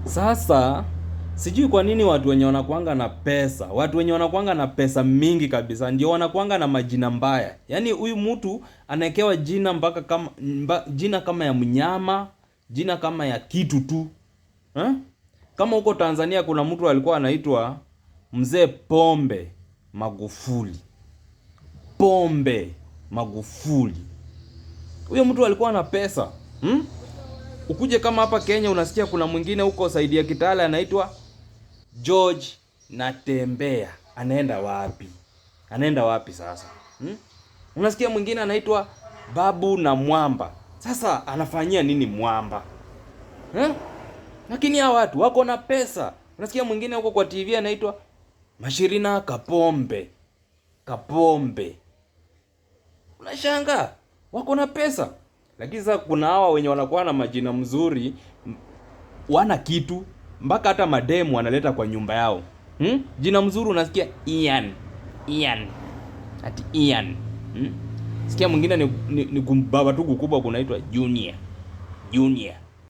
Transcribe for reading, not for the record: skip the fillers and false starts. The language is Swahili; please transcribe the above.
Sasa sijui kwa nini watu wenye wanakuanga na pesa, watu wenye wanakuanga na pesa mingi kabisa ndio wanakuanga na majina mbaya. Yaani huyu mtu anaekewa jina mpaka kama jina kama ya mnyama, jina kama ya kitu tu. Eh? Kama huko Tanzania kuna mtu alikuwa anaitwa Mzee Pombe Magufuli. Pombe Magufuli. Huyo mtu alikuwa na pesa. Hmm? Ukuje kama hapa Kenya unasikia kuna mwingine huko saidi ya Kitale anaitwa George Natembea. Anaenda wapi? Anaenda wapi sasa? Hmm? Unasikia mwingine anaitwa Babu na Mwamba. Sasa anafanyia nini Mwamba? Eh? Lakini hawa watu wako na pesa. Unasikia mwingine huko kwa TV anaitwa Mashirina Kapombe. Kapombe. Unashangaa wako na pesa. Lakini sasa kuna hawa wenye wanakuwa na majina mzuri wana kitu mpaka hata mademu wanaleta kwa nyumba yao. Hmm? Jina mzuri unasikia Ian. Ian. Ati Ian. Hmm? Sikia mwingine ni kumbaba tu kukubwa kunaitwa Junior. Junior.